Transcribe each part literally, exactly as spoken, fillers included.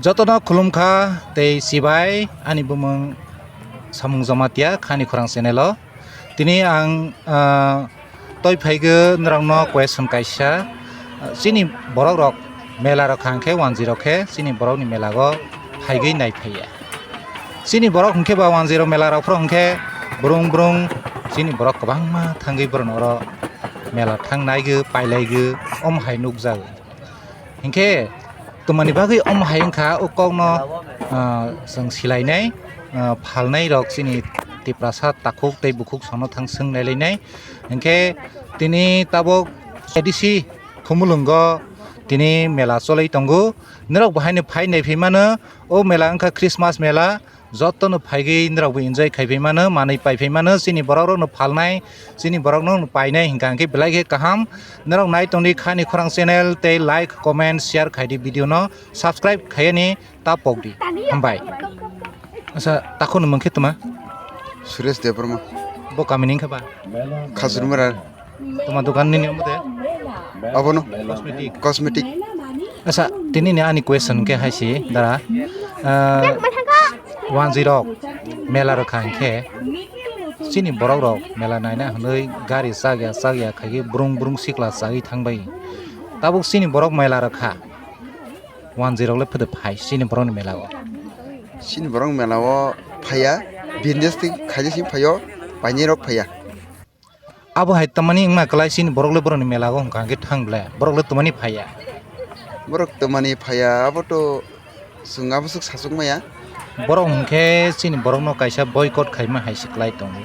Jotono khulumkha tei sibai ani bumung Samung Jamatia Khani Khorang channel o. Tini ang, ah, toi phaigwi norokno question kaisa, ah, chini borok rok mela rok kha hwnkhe wanjwi rok khe chini borok ni mela o phaigwi nai phaiya. Chini borok hwnkhe ba wanjwi rok mela rok phuru hwnkhe brung brung chini borok kwbangma thangwi borok oro mela thang naigwi pailaigwi omo hai nukjago. Hinkhe twmani bagwi omo hai wngkha o kokno, ah, chwng silainai, ah, phalnai rok chini Tiprasa takhuk tei bukhuk sono thang swng nailainai. Hinkhe tini tabuk A D C Khumulwngo tini mela cholwi tongo. Norok bo haino phai nai phai mano, o mela wngkha Christmas mela. Jotono phaigwi norokbo enjoy khai phai mano, manwi pai phai mano, chini borok rokno phalnai, chini borok rokno painai hwnkha hwnkhe belai khe kaham. Norok nai tongdi Khani Khorang channel tei like, comment, share khaidi video no, subscribe khaiyani ta pokdi. Hambai. Asa, takhukni mung khe tuma? Suresh Debbarma. Bo kamini wngkha ba? Khajurmara. Tuma dokan nini omo de? Abono. Cosmetic. Cosmetic. Asa, tini ni ani question khe hai si dara. Ah, wanjwi rok mela rok kha hwnkhe chini borok rok mela naina hwnwi gari chakya chakya khaigwi brung brung sikla chagwi thangbai. Tabuk chini borok mela rok kha. Wanjwi rok le phede phai chini borok ni mela o. Chini borok mela o phaiya, business tei khaina simi phaio, painai rok phaiya. Abo hai tamani wngma kwlai chini borok le borokni mela o hwnkha hwnkhe thang ble borok le twmani phaiya. Borok twmani phaiya abo to chwng abo swk sachuk maya. Borok hwnkhe chini borokno kaisa boycott khaima hai se kwlai tongo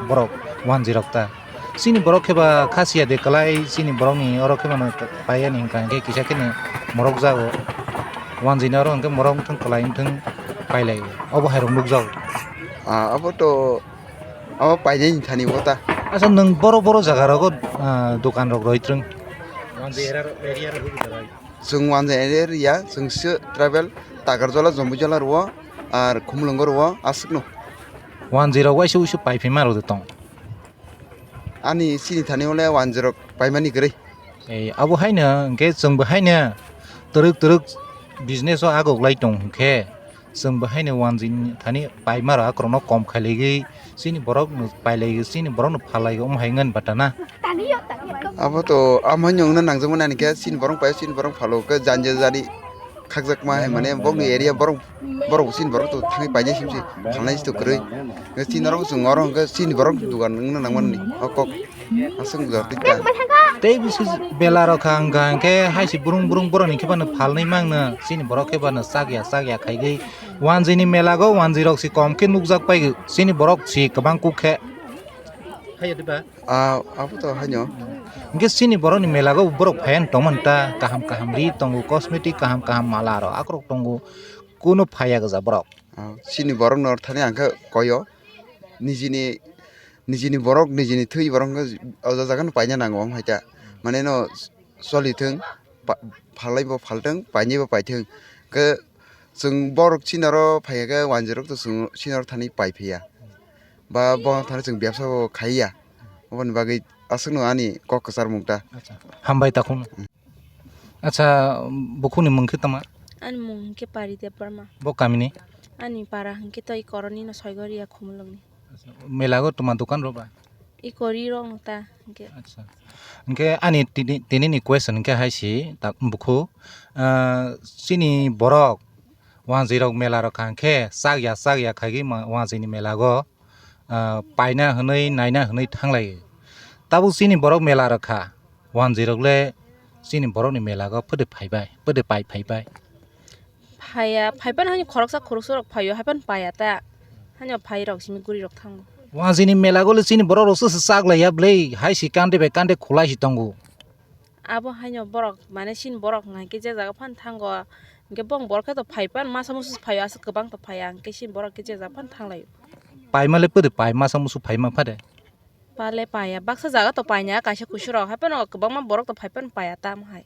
borok wanjwi rok ta. Chini borok khe ba khasiya de kwlai chini borokni oro khe mano paiyani hwnkha hwnkhe kisa kheno morok jago. Wanjwini oro hwnkhe morok wngthang kwlai wngthang pailai obo hai rok nukjago. Ah, abo to Abo painani thani bo ta. Acha, nwng boro boro jaga rogo, ah, dokan rok roi twrwng? Wanjwi area ro-, area rogo jaga. Chwng Wanjwi area, chwng se travel Takarjala, Jombuijala rwo, ar Khumulwngo rwo, aswkno. Wanjwi rok waisa uisu pai phaima rok de tong? Ani chini thani ole Wanjwi rok paimani kwrwi. Ei, abo haino hwnkhe chwngbo haino twrwk twrwk business o agok lai tong hwnkhe, chwngbo haino Wanjwi ni thani paima rok akorokno kom khailaiwi, chini borok no pailaiwi, chini borok no phalaiwi, omo hai wngmani bata na? Abo to amhaino wngna nangjakmani, ani khe chini borok pai, chini borok phalo khe janja jani khakjakma hai, mane bokni area borok, borok chini borok to thangwi painai simsi phalnai to kwrwi. Chini norok chwng oro hwnkhe chini borok dugan wngna nangmani o kok. Aswk jor twi ta. Tei bisi bela rok kha hwnkha hwnkhe hai se brung brung borok ni khe phano phalnwi mangno, chini borok khe phano chakya chakya khaigwi. Wanjwi ni mela go wanjwi rok se kom khe nukjak pai, chini borok se kwbang kuk khe. Haiya diba? Ah, abo to haino. Hwnkhe chini borok ni mela go borok phaiya tongmani ta, kaham kaham ri tongo, cosmetic kaham kaham mala rok akorok tongo, kuno phaiya gwja borok. Ah, chini borok no thani ang khe koyo, nijini, nijini borok, nijini thwi borok hwnkhe o jaga no paina nango wng hai ta. Mane no choli thwng, pa-, phalai bo phal thwng, painai bo pai thwng. Khe chwng borok chini oro phai khe wanjwi rok to chwng chini oro thani pai phiya. Ba bo thani chwng bebsa bo khaiya. Oboni bagwi aswkno ani kok kwchar mung ta. Acha. Hambai takhuk. Acha, bukhukni mung khe tama? Ani mung hwnkhe Pari Debbarma. Bo kamini? Ani para hwnkhe to i koroni no Soigoriya Khumulwngni. Acha, mela go tuma dokan rok ba? I kori rok no ta hwnkhe. Acha. Hwnkhe ani tini, tini ni question hwnkhe hai si ta bukhu, ah, chini borok wanjwi rok mela rok kha hwnkhe chakya chakya khaigwi ma-, wanjwi ni mela go ah, paina hwnwi, naina hwnwi thanglai. Tabuk chini borok mela rwkha, wanjwi rok le chini borok ni mela go pwdwi phaibai, pwdwi pai phaibai. Phaiya, phaiphano hani khoroksa khoroksa rok phaio, haiphano paiya ta. Hani o phai rok simi guri rok thango. Wanjwi ni mela go le chini borok rok se se chak laiya bwlwi, hai si kante bai kante khulai si tongo. Abo haino borok, mane, chini borok hwnkha hwnkhe je jaga phano thango, hwnkhe bong borok khe to phai pan, masa musu phai, aswk kwbang to phaiya, hwnkhe chini borok khe je jaga phano thanglaio. Paima le pwdwi pai, masa musu phaima phade? Pale paiya, baksa jaga to paina, kaisa kusu rok, haiphano kwbangma borok to phai pan paiya tamo hai.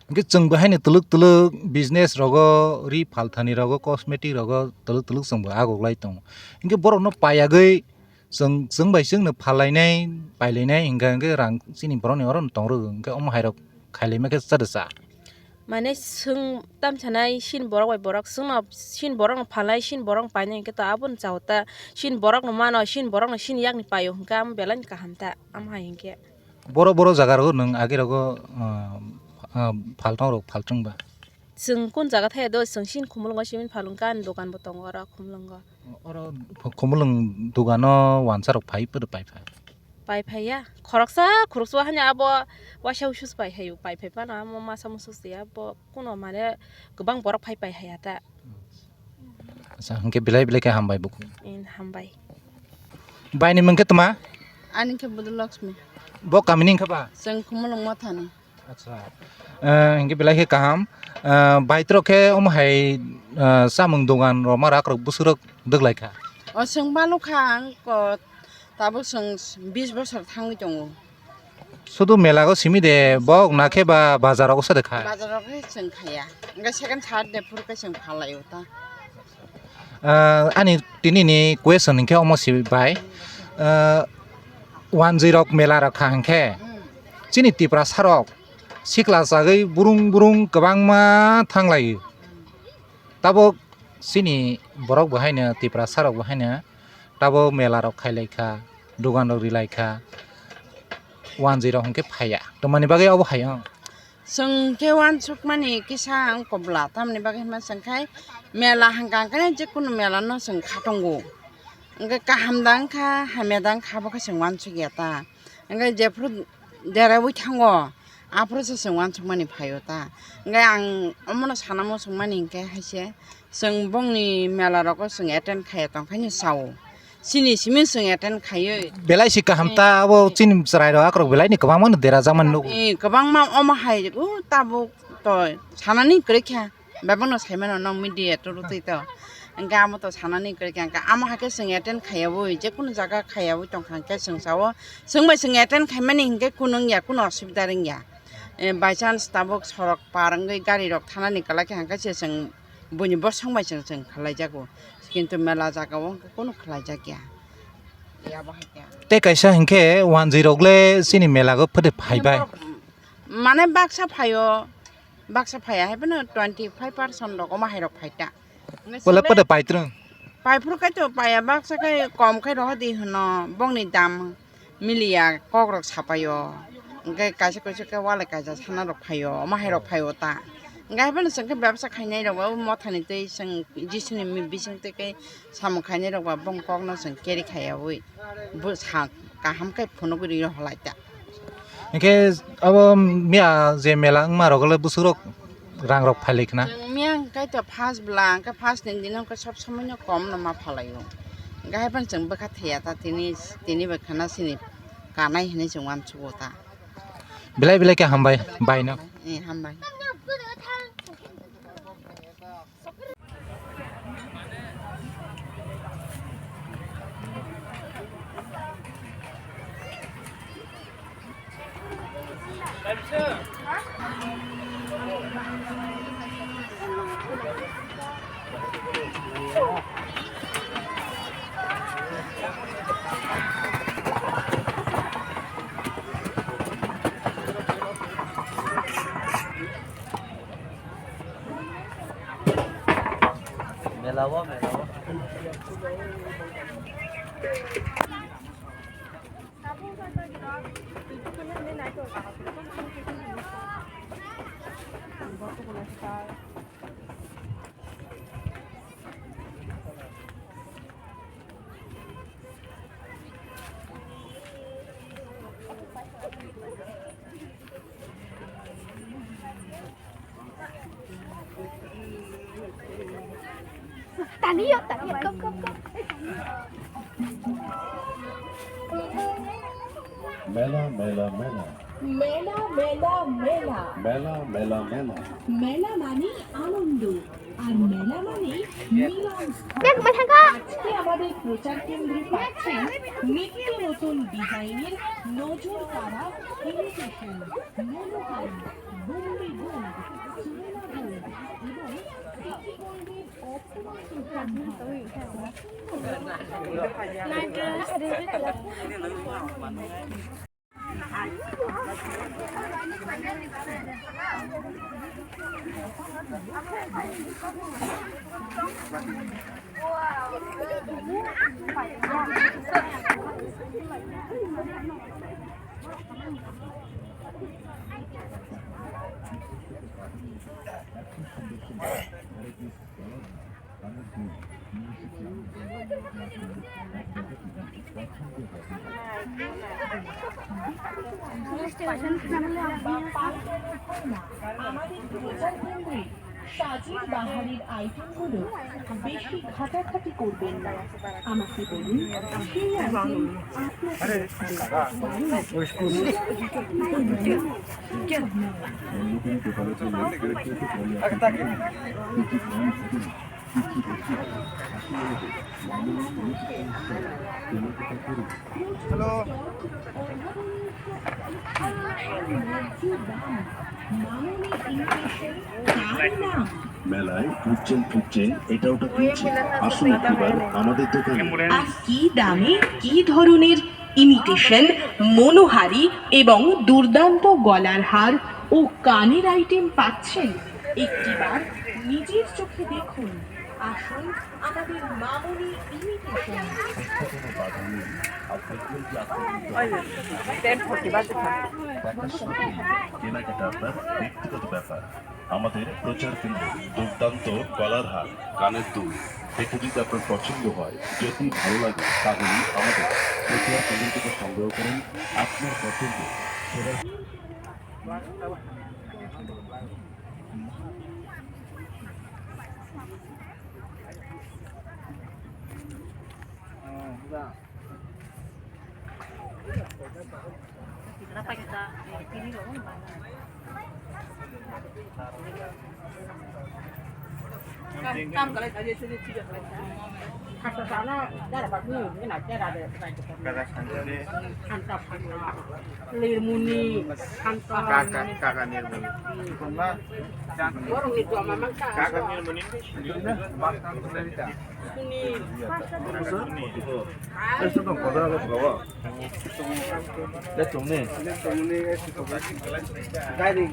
Hwnkhe chwng bo haino twlwk twlwk business rogo, ri phalthani rogo, cosmetic rogo twlwk twlwk chwng bo agok lai tongo. Hwnkhe borok no paiya gwi, Chwng, chwng bai chwngno phal lainai, pai lainai, hingkha hingkhe rang chini borokni oro tong rwgo, hingkhe omo hai rok khai laima khe cha da cha. Mane, chwng tamsanai, sin borok bai borok, chwngno sin borokno phalnai, sin borokno painai, hinkhe to abono chao ta, sin borokno mano, sin borokno sin yakni paio, hinkhe amo belai ni kaham ta, amo hai hinkhe. Boro boro jaga rogo nwng age rogo, ah, ah, phaltong rok phaltong ba? Chwng kun jaga thaya do, chwng sin Khumulwngo simi phalung kha, ani dokan bo tongo oro Khumulwngo. Oro Khumulwng dogano wansa rok phai, bodo pai pha? Pai phai ya, khoroksa khoroksa hani abo waisa usus pai hayo, pai phai phano amo masa musus ya, bo kuno mane kwbang borok phai pai haya ta. Acha, hinkhe belai belai khe hambai buku. In hambai. Bai ni mungkhe tma? Ani khe Budu Lakshmi. Bo kamini hinkhe ba? Chwng Khumulwng Mothani. Acha. Eh, hinkhe belai khe kaham. Eh, bai tro khe omo hai, eh, samung dogan rok ma rak rok bwswk rok dwglai kha? O chwng balu kha ang ko tabuk chwng bis bosor thangwi tongo. Sudu mela go simi de bok na khe ba bazar rogo sa de kha? Bazar rogo khe chwng khaya. Hwnkhe second third de phuru khe chwng phalai o ta. Ah, ani tini ni question hinkhe omo si bai. Ah, wanjwi rok mela rok kha hinkhe Hmm. chini Tiprasa rok sikla chagwi burung burung kwbangma thanglai. Hmm. Tabuk chini borok bo haino, Tiprasa rok bo haino, tabuk mela rok khailai kha, dogan rok rilai kha, wanjwi rok hinkhe phaiya. Tongmani bagwi obo hai wng? Chwng khe wansukmani kisa wng kobla, tamni bagwi hwnba chwng khai mela hwnkha khe jekunu mela no chwng kha tongo. Hwnkhe kaham da wngkha, hamya da wngkha, abo khe chwng wansukya ta. Hwnkhe jephuru deraui thango, aphuru se chwng wansukmani phaio ta. Hwnkhe ang omono sana muchungmani hinkhe haise, chwng bongni mela rogo chwng attend khaiya tongkhaino chao. Chini simi chwng attend khaiwi. Belai si kaham ta, abo chini chwrai rok akrok belai ni kwbangma no dera jakmani nugo. Eh, kwbangma omo hai, o tabuk to sanani kwrwi kha. Bebakno saimano nwng media turu twi to. Hwnkhe amo to sanani kwrwi kha, hwnkhe amo hai khe chwng attend khaiyaui, jekunu jaga khaiyaui tongkha hwnkhe chwng sao, chwng bai chwng attend khaimani hinkhe kunu wngya, kunu osubida wngya. Eh, by chance tabuk sorok par wngwi gari rok thanani kwlai kha, hwnkhe se chwng buini bosong bai chwng, chwng khlaijago, kintu mela jaga o hwnkhe kunu khlaijakya. Yabo hai khe. Tei kaisa hinkhe wanjwi rok le chini mela go phede phaibai. Mane baksa phaio, baksa phaiya hai phano twenty five percent rok omo hai rok phai ta. Pole pode paitrwng. Paiphuru kai to paiya, baksa kai kom khai rohor di hwno, bongni dam miliya kok rok sapaio. Hwnkhe kaisa kaisa khe walai kaisa sana rok phaio, omo hai rok phaio ta. Hwnkhe hai phano chwng khe bebsa khainai rok bo mothani tei chwng Jisuni mi-, bising tei khe samung khainai rok ba bong kokno chwng carry khaiyaui. Bo sa kaham khe phunugwi rw halai ta. Hinkhe abo miya je mela wngma rok le bwswk rok rang rok phailai khna? Chwng miya hwnkhe to first bwla hwnkhe first ni dino hwnkhe sob somoi no kom no ma phalaio. Hwnkhe hai phano chwng bwkha thaiya ta tini, tini bai khna chini kanai hinwi chwng uansugo ta. Belai belai khe hambai bai no. Eh, hambai. Mela o, mela o. Taniyo, taniyo, kom, kom, kom. Mela, mela, mela. Mela, mela, mela. Mela, mela, mela. Mela mane আনন্দ, আর মেলা মানে মিলন স্থান। দেখ, মাথা কা- আজকে আমাদের প্রচার কেন্দ্রে পাচ্ছেন নিত্য নতুন ডিজাইনের নজর কাড়া ইমিটেশন, মনোহারি, বোম্বে গোল্ড, চায়না গোল্ড এবং সিটি গোল্ডের অপূর্ব সম্ভার। আমাদের প্রচার কেন্দ্রে সাজের বাহারের আইটেমগুলো বেশি ঘাটাঘাটি করবেন না। আমাকে বলুন, সেই আইটেম আপনাকে দেখাতে পারি। হ্যালো। মেলায় ঘুরছেন ফিরছেন, এটা ওটা কিনছেন, আসুন একবার আমাদের দোকানে। আর কি দামে কি ধরনের ইমিটেশন মনোহারী এবং দুর্দান্ত গলার হার ও কানের আইটেম পাচ্ছেন? একটিবার নিজের চোখে দেখুন। আসুন আমাদের মামনি ইমিটেশন। কেনাকাটা আপনার ব্যক্তিগত ব্যাপার। আমাদের প্রচার কেন্দ্রে দুর্দান্ত গলার হার, কানের দুল, এটা যদি আপনার পছন্দ হয়, যদি ভালো লাগে, তাহলে আমাদের প্রচার কেন্দ্র থেকে সংগ্রহ করুন। আপনার পছন্দ সেরা Lirmuni, Santa. Kaka, kaka Nirmuni. Borok ni dua mamang ta. Kaka Nirmuni. Suni. Suni. Esto con cuadrado, por favor. Esto, ¿no? Gari,